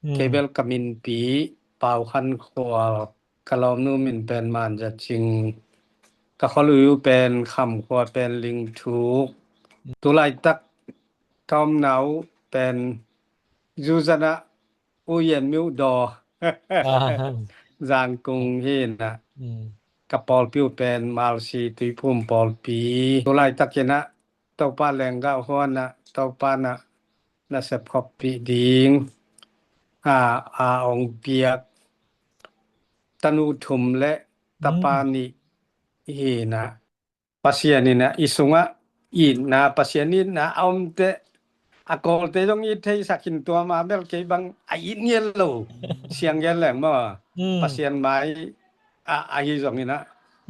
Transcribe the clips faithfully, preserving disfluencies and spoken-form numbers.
Kei bel ka minpi Pau Khan Khual, ka lawmnu min pen Man Za Cing, ka khualui uh pen Kham Khua pen Ling Thuk. Tulaitak ka omna uh pen Zuzan ah U Yen Myo Daw, Zangkung hi in ah, ka pawlpi uh pen Malsi Tuiphum pawlpi. Tulaitak in ah Topa lenggah huan ah Topa in ah nasep khoppih ding a, a ong piak tanu thum le tapa nih hi in ah, Pasian in ah i sungah itna, Pasian itna a omte, a Kawlte zong it theisak in, tua mah bel kei bang a it ngiat lo, siang gen leng maw. Pasian mai a, ahi zongin ah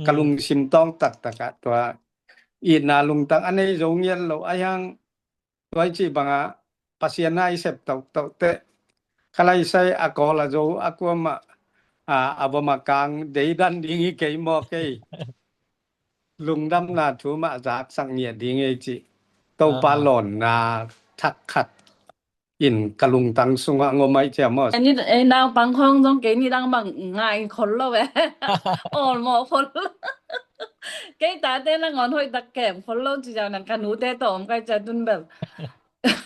ka lungsim tawng taktak ah tua itna lungtang a nei zo ngiat lo, a hiang tua i cih bangah Pasian na i sep tohtoh teh, ka laisai a Kawl a Zo a kuamah a, a vom a kang deidan ding hi kei maw, kei lungdamna thu mah zaksak ngiat ding ei cih Topa lawnna thak khat in ka lungtang sungah ngom aih cia maw. Ei naupang khawng zong kei nidang bang ngai khol lo e. Awlmawh khol. Kei tate nangawn hoihtak kem khol lo ci ciang nang ka nute tawh om kai cia tun bel.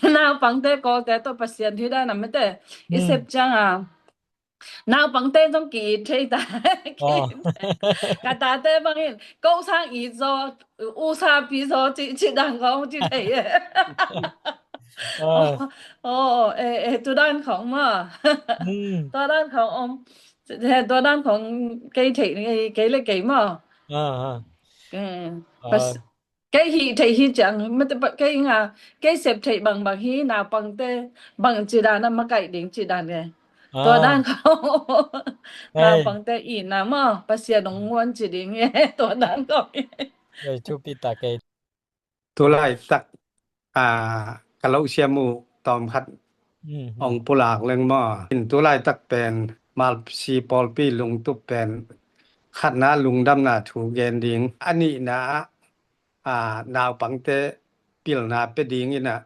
Naupangte Kawlte tawh Pasian hi dan a mete i sep ciang a, naupangte zong ki-it thei ta. Ka tate bangin ko sang it zaw, u sa pi zaw ci, ci dan khawng ci thei e. Aw, e, e, tu dan khawng maw. Tua dan khawng om. Tua dan khawng kei thei, kei le kei maw. Kei hih theih hi ciang, mate, kei nga, kei sep theih bangbang hi, naupangte bang ci dan a makaih ding ci dan e. Tua dan khawng. Naupangte itna maw, Pasian hong nguan ci ding e, tua dan khawng. Thupi tak e. Tulaitak a, ka lo siam uh tawm khat ong pulak leng maw. In tulaitak pen Malsi pawlpi lungtup pen khatna lungdamna thu gen ding, a nihna ah a, naupangte pilna pe ding in ah,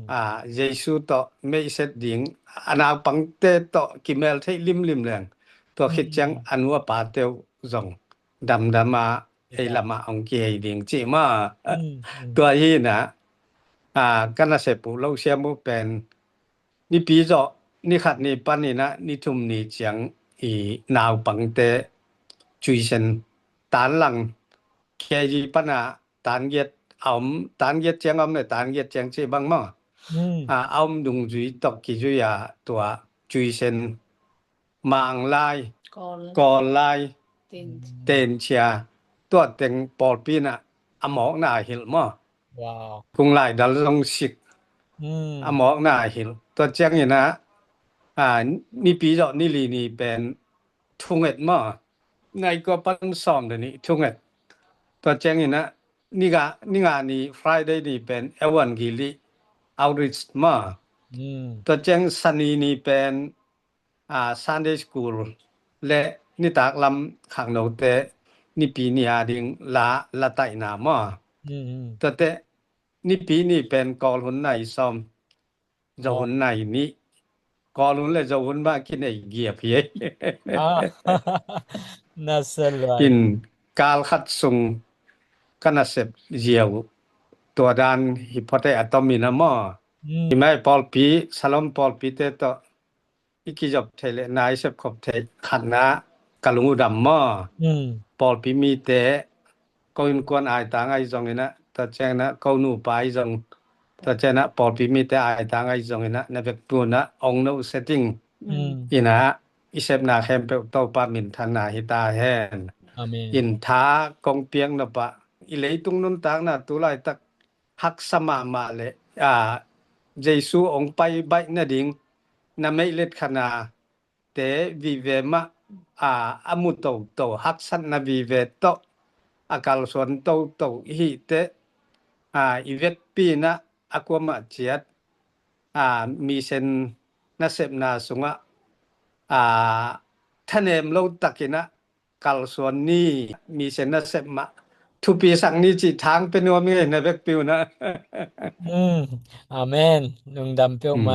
a, Jesu tawh meihset ding, a, naupangte tawh kimel theih limlim leng, tua khit ciang a nu a pate uh zong damdam a, ei lamah hong kihei ding cih maw. Tua hi in ah, a, ka nasep uh lo siam uh pen nipi zawh, ni khat ni pan in ah ni thum ni ciang i naupangte tuition tan lang, K G pan a tan giat a om, tan giat ciang a om le tan giat ciang cih bang maw. A, a om dungzui tawh kizui a tua tuition, Mang lai, Kawl lai, Tenchia, tua teng pawlpi in ah a mawkna a hilh maw. Kung lai dal zong sik, a mawkna a hilh. Tua ciang in ah, a, nipi zawh ni li ni pen thunget maw. Nai kua pan sawm le nih thunget. Tua ciang in ah ni nga, ni nga ni Friday ni pen Evangeli outreach maw. Tua ciang Sani ni pen, a, Sunday school le nitak lam khangnote nipi ni a ding la, la taihna maw. Tuate nipi ni pen Kawl hun nai sawm, Zo hun nai nih. Kawl hun le Zo hun mah kinei giap hi ei. In kal khat sung ka nasep ziau tua dan hi phot ei, a tom in ah maw. Hi mai pawlpi, Salom pawlpite tawh i kizop theih le na i sepkhop theih khatna ka lung uh dam maw. Pawlpi mite, ko innkuan aitang ahi zongin ah, tua ciangin ah ko nupa ahi zong, tua ciangin ah pawlpi mite aitang ahi zongin ah, na vekpi un ah ong no setting in ah i sepna khempeuh Topa minthanna hi ta hen. In tha kong piak nop ah i leitung nuntakna tu laitak haksa mahmah le, a, Jesu hong pai baih nading na meih let khanate vive mah, a, a mu toto, haksatna vive tawh a kalsuan toto i hih teh, a, i vekpi in ah a kuamah ciat, a, mission nasepna sungah, a, thanem lo takin ah kalsuan ni, mission nasep mah thupisak ni cih thang pe nuam ing ei, na vekpi un ah. Amen. Lungdam peuhmah.